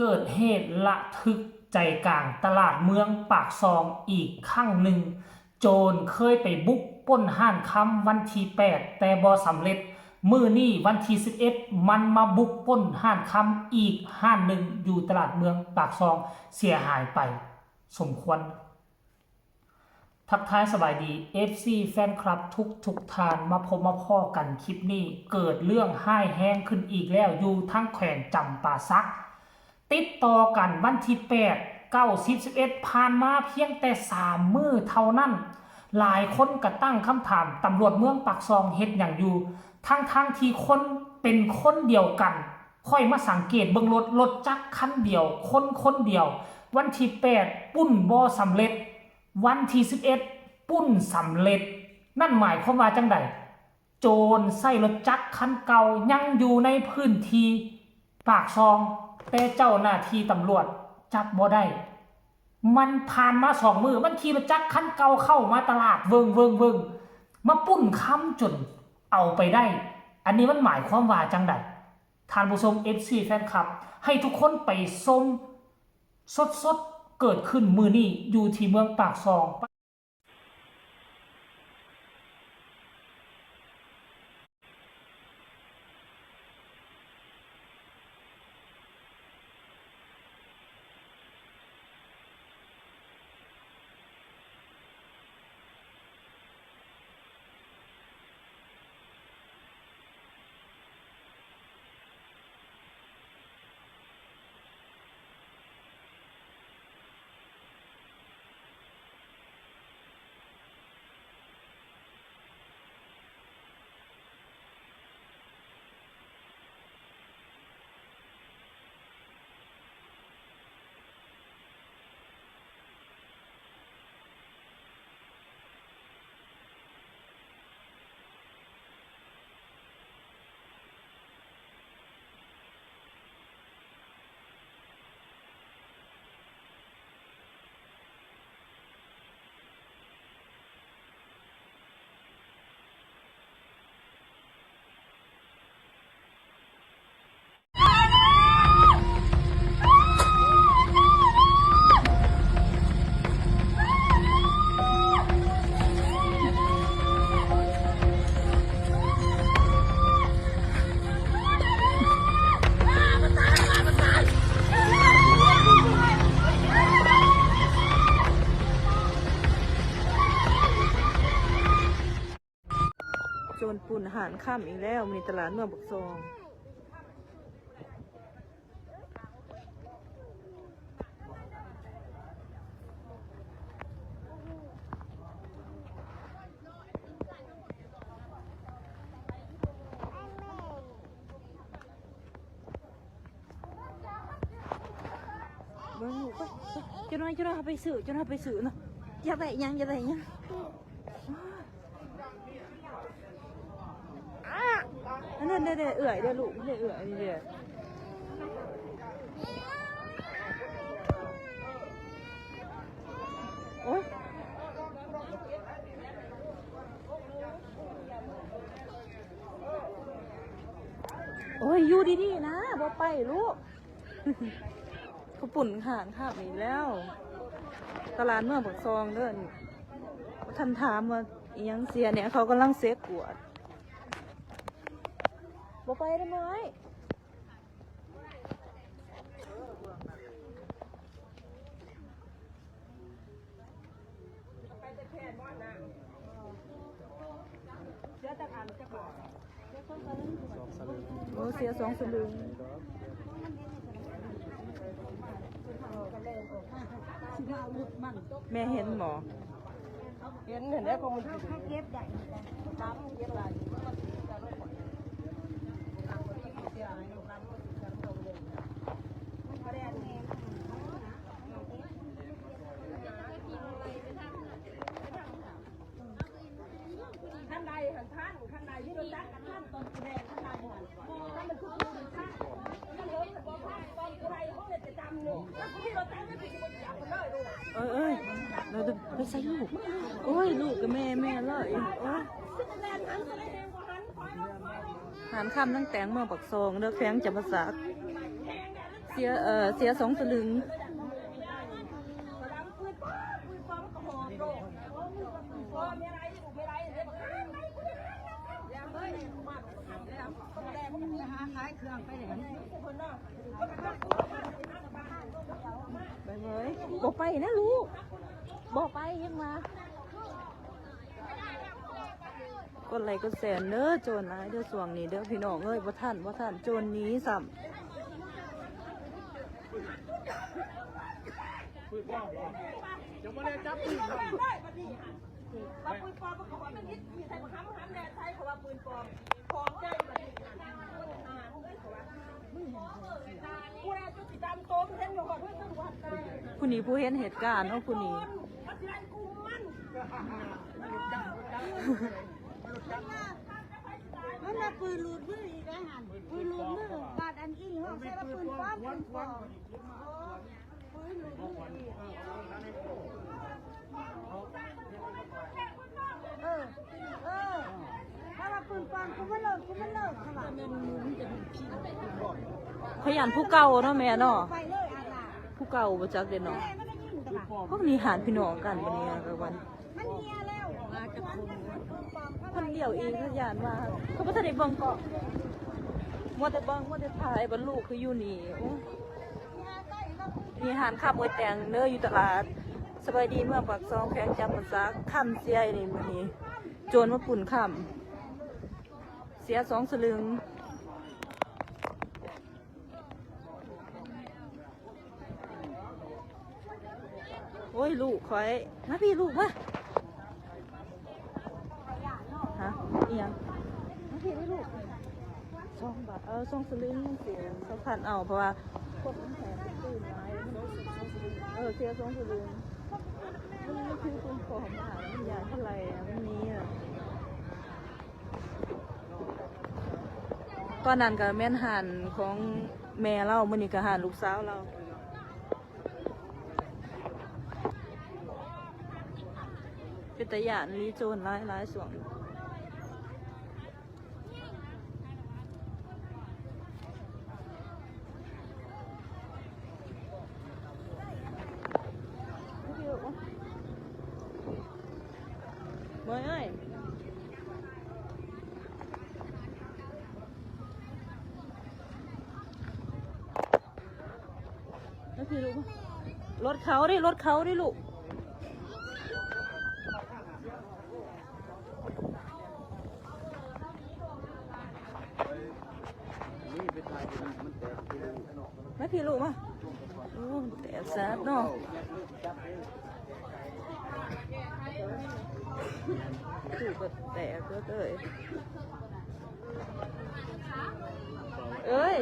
ເກີດເຫດລະທຶກໃຈກາງຕະຫຼາດເມືອງປາກຊ່ອງອີກຄັ້ງໜຶ່ງ. ໂຈນເຄີຍໄປບຸກປຸ້ນຮ້ານຄຳວັນທີແປດ ແຕ່ບໍ່ສຳເລັດ. ມື້ນີ້ວັນທີສິບເອັດ ມັນມາບຸກປຸ້ນຮ້ານຄຳອີກຮ້ານໜຶ່ງຢູ່ຕະຫຼາດເມືອງປາກຊ່ອງ ເສຍຫາຍໄປສົມຄວນ. ທັກທາຍສະບາຍດີ ເອັຟຊີ ແຟນຄລັບທຸກໆທ່ານ ມາພົບມາພໍ້ກັນຄລິບນີ້ ເກີດເລື່ອງຮ້າຍແຮງຂຶ້ນອີກແລ້ວ ຢູ່ທາງແຂວງຈຳປາສັກ. ຕິດຕໍ່ກັນວັນທີແປດ ເກົ້າ ສິບ ສິບເອັດ ຜ່ານມາພຽງແຕ່ສາມມື້ເທົ່ານັ້ນ ຫຼາຍຄົນກະຕັ້ງຄຳຖາມ ຕຳຫຼວດເມືອງປາກຊ່ອງເຮັດຫຍັງຢູ່ ທັງໆທີ່ຄົນເປັນຄົນດຽວກັນ. ຂ້ອຍມາສັງເກດເບິ່ງລົດ ລົດຈັກຄັນດຽວ ຄົນຄົນດຽວ. ວັນທີແປດປຸ້ນບໍ່ສຳເລັດ ວັນທີສິບເອັດປຸ້ນສຳເລັດ. ນັ້ນໝາຍຄວາມວ່າຈັ່ງໃດ? ໂຈນໃຊ້ລົດຈັກຄັນເກົ່າ ຍັງຢູ່ໃນພື້ນທີ່ປາກຊ່ອງ ແຕ່ເຈົ້າໜ້າທີ່ຕຳຫຼວດຈັບບໍ່ໄດ້. ມັນຜ່ານມາສອງມື້ ມັນຂີ່ລົດຈັກຄັນເກົ່າເຂົ້າມາຕະຫຼາດ ເວີ້ງໆໆ ມາປຸ້ນຄຳຈົນເອົາໄປໄດ້. ອັນນີ້ມັນໝາຍຄວາມວ່າຈັ່ງໃດ? ທ່ານຜູ້ຊົມ ເອັຟຊີ ແຟນຄລັບ ໃຫ້ທຸກຄົນໄປຊົມສົດໆ ເກີດຂຶ້ນມື້ນີ້ຢູ່ທີ່ເມືອງປາກຊ່ອງ. ໂຈນປຸ້ນຮ້ານຄຳອີກແລ້ວ ມີຕະຫຼາດເມືອງປາກຊ່ອງ. ເບິ່ງລູກກ່ອນ ຈັກໜ້ອຍ ຈັກໜ້ອຍເຮົາໄປຊື້ ຈັກໜ້ອຍເຮົາໄປຊື້ເນາະ. ຢາກໄດ້ຫຍັງ ຢາກໄດ້ຫຍັງ? ອັນນັ້ນເດ້ ເອື້ອຍເດ້ລູກ ເອື້ອຍ ເອື້ອຍ ໂອ້ຍ ໂອ້ຍ ຢູ່ດີໆນະ ບໍ່ໄປລູກ. ເຂົາປຸ້ນຮ້ານຄຳອີກແລ້ວ ຕະຫຼາດເມືອງປາກຊ່ອງເດີ. ບໍ່ທັນຖາມວ່າອີ່ຫຍັງເສຍແດ່ ເຂົາກຳລັງເຊັກກວດ. ບໍ່ໄປເດີນ້ອຍ. ໂອ້ ເສຍສອງສະລຶງ. ແມ່ເຫັນບໍ່? ເຫັນຫັ້ນແຫຼະ ຂອງມັນເຂົາເກັບໄດ້ ຕາມມັນເກັບໄດ້. ຄັນໄດ້ຫັ້ນທັນ ຄັນໄດ້ມີລົດຈັກກະທັນ ຕອນແລງຄັນໄດ້ຫັ້ນ ຄັນມັນຄືຄືມັນທັນ ມັນເລີຍບໍ່ທັນ ຕອນຜູ້ໃດເຮົາເຮັດຈະຈຳນີ້ ມັນຄືມີລົດຈັກມັນຊິບໍ່ຈັບເລີຍ. ເອີຍ ເອີຍ ໄປໃສ່ລູກ ໂອ້ຍ ລູກກັບແມ່ ແມ່ເລີຍ ໂອ້ຍ. ຮ້ານຄຳນາງແຕງເມືອງປາກຊ່ອງເດີ ແຂວງຈຳປາສັກ. ເສຍ ເອີ ເສຍສອງສະລຶງ. ໄປເລີຍ ບໍ່ໄປນະລູກ ບໍ່ໄປ ຍັງວ່າ. ກົດໄລກົດແຊເດີ ໂຈນຫຼາຍເດີຊ່ວງນີ້ເດີພີ່ນ້ອງເອີຍ. ບໍ່ທັນ ບໍ່ທັນ ໂຈນໜີຊ້ຳ. ຜູ້ນີ້ຜູ້ເຫັນເຫດການເນາະ ຜູ້ນີ້. ມັນວ່າປືນຫຼຸດມືອີກແລ້ວຫັ້ນ ປືນຫຼຸດມື ບາດອັນອີ່ຫ້ອງໃສ່ວ່າປືນປອມ ປືນປອມ. ເອີ ເອີ ຖ້າວ່າປືນປອມ ກູມັນເລີກ ກູມັນເລີກ ເຂົາວ່າ. ຂ້ອຍຢ້ານຜູ້ເກົ່າເນາະແມ່ເນາະ ໄປເລີຍອາດາ ຜູ້ເກົ່າບໍ່ຈັກເດ້ເນາະ. ພວກນີ້ຫານພີ່ນ້ອງກັນ ມື້ນີ້ກາງວັນ ມັນເຫ່ຍແລ້ວ ມາຈັກຄົນ ຄົນດຽວເອງ. ຂ້ອຍຢ້ານວ່າ ຂ້ອຍບໍ່ທັນໄດ້ເບິ່ງເກາະ ມັວແຕ່ເບິ່ງ ມັວແຕ່ຖ່າຍ ບັດລູກຄືຢູ່ນີ້. ໂອ້ ນີ້ຮ້ານຄ້າມອວຍແຕງເດີ ຢູ່ຕະຫຼາດສະບາຍດີ ເມືອງປາກຊ່ອງ ແຂວງຈຳປາສັກ. ຄ້ຳເສຍອີ່ຫຼີມື້ນີ້ ໂຈນມາປຸ້ນຄ້ຳ ເສຍສອງສະລຶງ. ໂອ້ຍ ລູກຂ້ອຍ ມາພີ້ລູກມາ. ຮະ ອີ່ຫຍັງ? ມາພີ້ເດີລູກ ສອງບາດ ເອີ ສອງສະລຶງມັນເສຍ ເຂົາຄັນເອົາ ເພາະວ່າຄົນມັນແພງ ຕື່ມຫຼາຍ. ເອີ ເສຍສອງສະລຶງ ມັນ ມັນຄືປືນປອມມາກ ມັນຢ້ານເຂົາໄລ່ ມັນໜີອະ. ຕອນນັ້ນກະແມ່ນຮ້ານຂອງແມ່ລາວ ມື້ນີ້ກະຮ້ານລູກສາວລາວ. ເປັນຕາຢ້ານອີ່ຫຼີ ໂຈນຫຼາຍໆ ຊ່ວງ. ເອີຍ ມາພີ້ລູກ ລົດເຂົາເດ້ ລົດເຂົາເດ້ລູກ. ມາພີ້ລູກມາ. ໂອ້ ແຕກສາດເນາະ ຕູ້ກະແຕກເບີດເອີຍ ເອີຍ.